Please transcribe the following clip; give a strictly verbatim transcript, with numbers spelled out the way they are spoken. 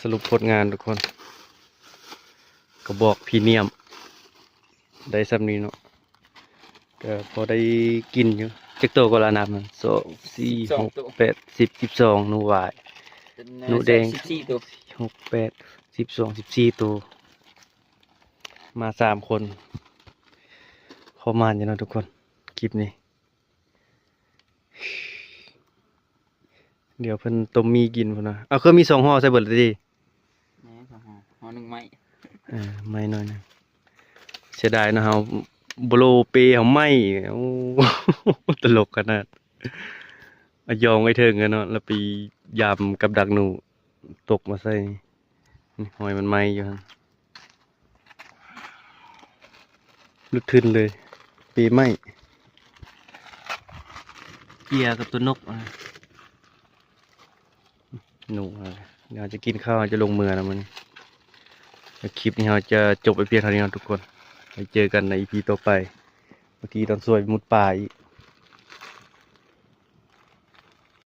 สรุปผลงานทุกคน กระบอกพรีเมียม ได้ส่ำนี้เนาะ ก็พอได้กินอยู่ จักโตก็ละนับมัน สอง สี่ สิบสอง หก โต แปด สิบ สิบสอง หนูหวาย เป็น หนูแดง สิบสี่ โต หก แปด สิบสอง สิบสี่ โต มาสามคน พอหมานอยู่เนาะทุกคน คลิปนี้ เดี๋ยวเพิ่นต้มหมี่กินพุ้นนะ เอาเครื่องมีสองห่อใส่เบิดเลยติ แหม สองห่อ ห่อหนึ่งไหม้ เออ ไหม้หน่อยหนึ่ง เสียดายเนาะ เฮาบ่โลเปเฮาไหม้ โอ้ ตลกขนาด อะยองไอ้เถิงกันเนาะ แล้วไปยามกับดักหนู ตกมาใส่ นี่หอยมันไหม้อยู่หั่น ลุดทื่นเลย เปไหม้ เกียกับตัวนกอะ หนูอะ เดี๋ยวจะกินข้าว จะลงเมือแล้วมื้อนี้ แล้วคลิปนี้เราจะจบไปเพียงเท่านี้เนาะทุกคน ไว้เจอกันใน อีพี ต่อไป เมื่อกี้ตอนสวยมุดป่าอีก